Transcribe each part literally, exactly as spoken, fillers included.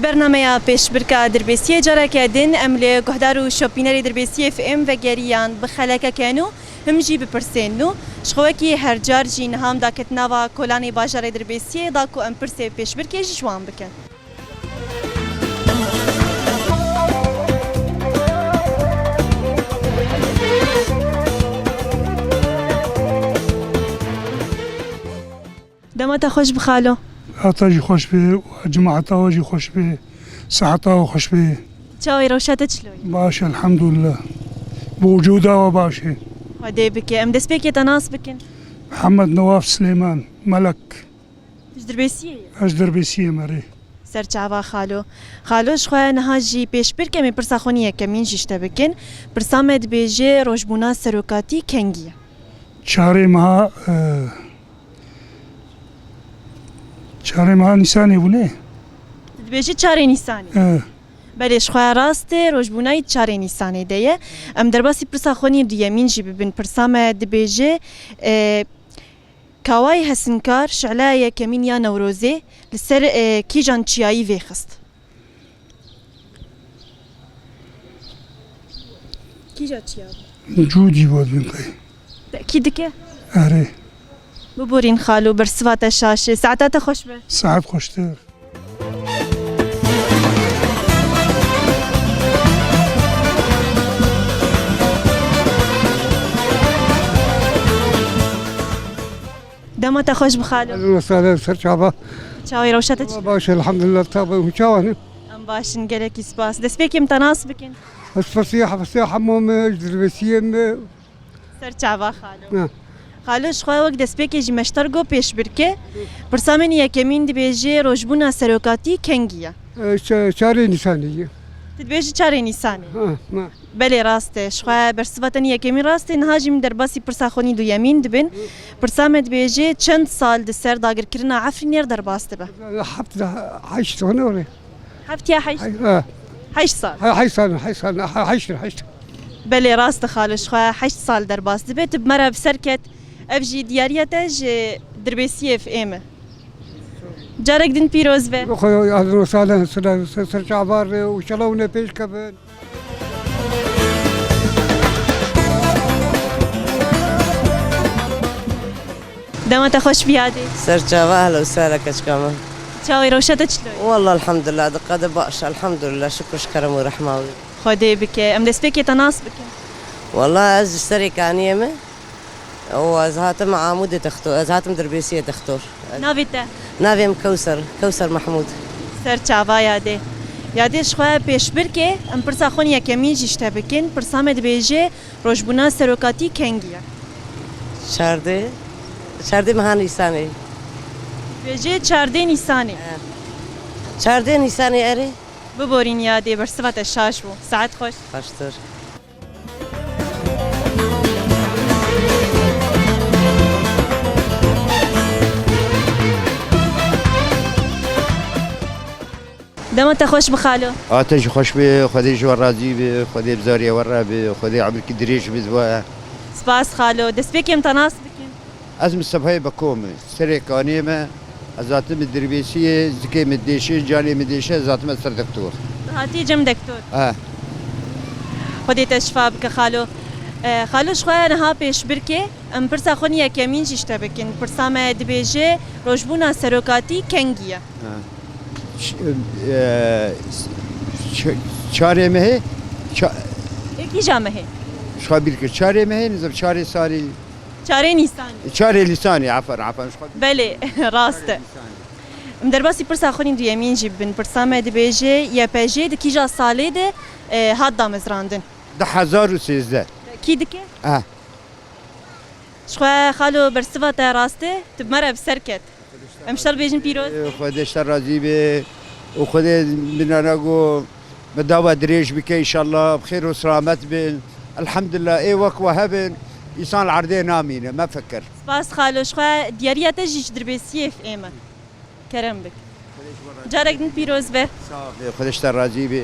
Bernameya pêşbirka Dirbêsiyê careke din em li guhdar û şopînerê Dirbêsiyê F M vegeriyan bi xelekeke nû, him jî bi pirsên nû. Ji xwe wekî her car jî niha em daket nava kolanê bajarê Dirbêsiyê da ku em pirsê pêşbirkê ji wan bikin. Dema te xweş bi xalo. Hata jî xweş be, cemaeta we jî xweş be, seheta we xweş be. Çawê rewşa te çilo ye? Baş, elhamdulillah. Bi wucuda we baş e. Xwedê bike. Em destpêkê te nas bikin. Mihemed Newaf Silêman, Melek. Tu ji Dirbêsiyê yî? Ez Dirbêsiyê me rê. Ser çava xalo. Xalo, ji xwe niha jî pêşbirkê em ê pirsa xwe nî yekemîn jî ji te bikin. Pirsa me dibêje rojbûna serokatî kengî ye? Çarê meha, e, çarê meha Nîsanê bûne? Tu dibêjî çarê Nîsanê? E. Belê, ji xwe rast e, rojbûnayî çarê Nîsanê de ye. Em derbasî pirsa xwe nî duyemîn jî bibin. Pirsa me dibêje, e, Kawayî Hesinkar şi'leya yekemîn ya Newrozê li ser, e, kîjan çiyayî vêxist? Kîja çiya bû? Cûdî bû bin qey. Tekî dike? Erê. Biborîn xalo, bersiva te şaş e. Saeta te xweş be. Saet xweştir. Dema te xweş bi xalo. Ehlen we sehlen, ser çava. Çawê rewşa te çi? Baş, elhamdulillah, tabi hûn çawa ne? Em baş in, gelekî spas. Destpêkê em te nas bikin. Ez Fesiya, Fesiya Hemo me, ji Dirbêsiyê me. Ser çava xalo. Ha. Xalo, ji xwe wek destpêkê jî me ji te re got pêşbirkê. Pirsa min yekemîn dibêje rojbûna serokatî kengî ye? E, ça-, çarê Nîsanê ye. Tu dibêjî çarê Nîsanê? Ha, ha. Belê rast e. Ji xwe bersiva te nî yekemîn rast e. Niha jî min derbasî pirsa xwe nî duyemîn dibin. Pirsa me dibêje çend sal di ser dagirkirina Efrînê re derbas dibe? Heft, heşt sene olê. Heft ya heşt? Hay-, ha. Heşt sal. Ha, heşt sal, heşt sal, ha, heşt, heşt. Belê, rast e xalo, ji xwe heşt sal derbas dibe. Tu bi me re bi ser ket. Ev jî diyariya te ji Dirbêsiyê F M e. Carek din pîroz be. Xwe, ehlen we sehlen, ser, ser, ser çavar û inşallah hûn ê pêş kevin. Dema te xweş bi yadê. Ser çava, ehla û sehla keçika min. Çawê rewşa te çilo ye? Wallah elhamdulillah, diqede baş, elhamdulillah, şukr ji kerem û rehma wî. Xwedê bike. Em destpêkê te nas bikin. Wallah ez ji Serêkaniyê me. Û ez hatim Amûdê textor, ez hatim Dirbêsiyê textor. Navê te? Navê min Kewser, Kewser Mehmûd. Ser çava yadê. Yadê, ji xwe pêşbirkê, em pirsa xwe yekemîn jî ji te bikin. Pirsa me dibêje, rojbûna serokatî kengî ye? Çardê, çardê meha Nîsanê. Dibêje çardê Nîsanê. He. Çardê Nîsanê erê. Biborîn yadê, bersiva te şaş bû. Saet xweş. Xweştir. Dema te xweş bi xalo. A te jî xweş be, Xwedê ji we razî be, Xwedê bi zarê we re be, Xwedê emirkî dirêj bide we. Spas xalo. Destpêkê em te nas bikin. Ez Mistefayê Beko me, Serêkaniyê me. Ez hatime Dirbêsiyê, zikê min dêşe, canê min dêşe, ez hatime ser doktor. Hatî cem doktor. He. Xwedê te şifa bike xalo. E, xalo, ji xwe niha pêşbirkê, em pirsa xwe yekemîn jî ji te bikin. Pirsa me dibêje, rojbûna serokatî kengî ye? He. Ç-, e, ç-, çarê mehê, ça- Ê kîja mehê? Ji xwe bîr kir. Çarê mehê, nizam çarê salî. Çarê Nîsanê. Çarê Nîsanê, aferin, aferin. Belê, rast e. Em derbasî pirsa xwe nî duyemîn jî bibin. Pirsa me dibêje, Y P J di kîja salê de, e, hat damezrandin? Du hezar û sêzdeh. Kî dike? Eh. Ji xwe xalo, bersiva te rast e, tu bi me re bi ser ket. Em ji te re bêjin pîroz. Xwedê ji te razî be û Xwedê binana ku bi dava dirêj bike, înşallah bi xêr û selamet bin. Elhamdulillah, ê wek we hebin, însan li erdê namîne, me fikir. Spas xalo, ji xwe diyariya te jî ji Dirbêsiyê F M e. Kerem bik. Carek din pîroz be. Sağ ol, Xwedê ji te razî be.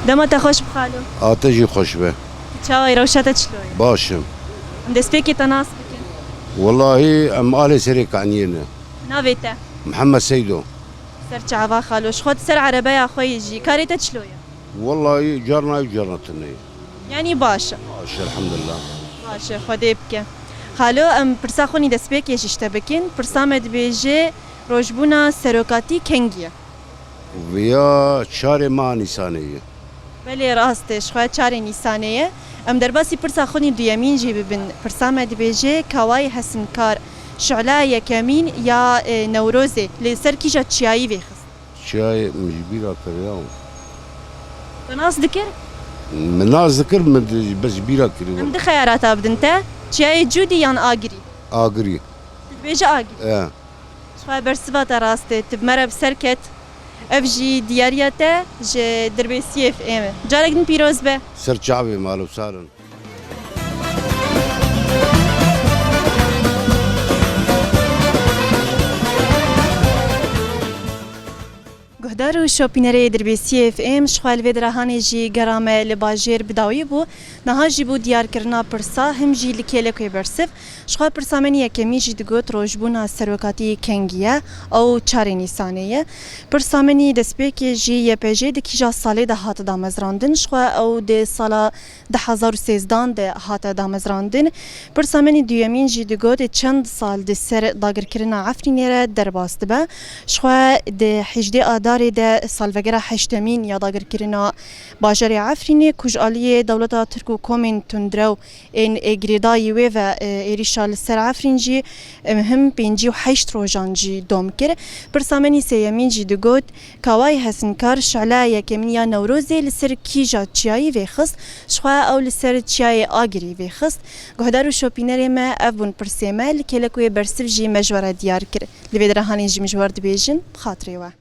Dema te xweş bi xalo. A te jî xweş be. Çawa yî, rewşa te çilo ye? Baş im. Em destpêkê te nas bikin. Wellahî em alê serê Kaniyê ne. Navê te? Mihemed Seydo. Ser çava xalo, ji xwe di ser erebeya xwe yê jî. Karê te çilo ye? Wellahî carna ew carna tune ye. Yanî baş e? Baş, elhamdulillah. Baş e, Xwedê bike. Xalo, em pirsa xwe nî destpêkê ji te bikin. Pirsa me dibêje, rojbûna serokatî kengî ye? Viya çarê meha Nîsanê ye. Belê, rast e, ji xwe çarê Nîsanê ye. Em derbasî pirsa xwe nî duyemîn jî bibin. Pirsa me dibêje, Kawayê Hesinkar, şuela yekemîn ya, e, Newrozê li ser kîja çiyayî vêxist? Çiyayê min ji bîra kir ya. Te nas dikir? Min nas dikir, min di-, bes ji bîra kirî. Em di xeyarata bidin te, çiyayê Cûdî yan Agirî? Agirî. Tu dibêje Agirî? E. Ji xwe bersiva te rast e, tu bi me re bi ser ket. Ev jî diyariya te ji Dirbêsiyê F M e. Carek din pîroz be. Ser çavê, malo sar in. Guhdar û şopînerê Dirbêsiyê F M, ji xwe li vê dirahanê jî gera me li bajêr bi dawî bû. Niha jî bû diyarkirina pirsa, him jî li kêlekê bersiv. Ji xwe pirsa me nî yekemîn jî digot rojbûna serokatî kengî ye, ew çarê Nîsanê ye. Pirsa me nî destpêkê jî Y P J di kîja salê de hate damezrandin, ji xwe ew di sala du hezar û sêzdan de hate damezrandin. Pirsa me nî duyemîn jî digot, çend sal di ser dagirkirina Efrînê re derbas dibe. Ji xwe di hejdê Adarê de salvegera heştemîn ya dagirkirina bajarê Efrînê, ku ji aliyê dewleta Tirk û komên tundrew ên ê girêdayî wê ve, e, êrîşa li ser Efrîn jî, e, him pêncî û heşt rojan jî dom kir. Pirsa me nî sêyemîn jî digot, Kawayê Hesinkar şuela yekemîn ya Newrozê li ser kîja çiyayî vêxist, ji xwe ew li ser çiyayê Agirî vêxist. Guhdar û şopînerê me, ev bûn pirsê me, li kêlek wê bersiv jî me ji we re diyar kir. Li vê dirahanê jî min ji we re dibêjin, bi xatirê we.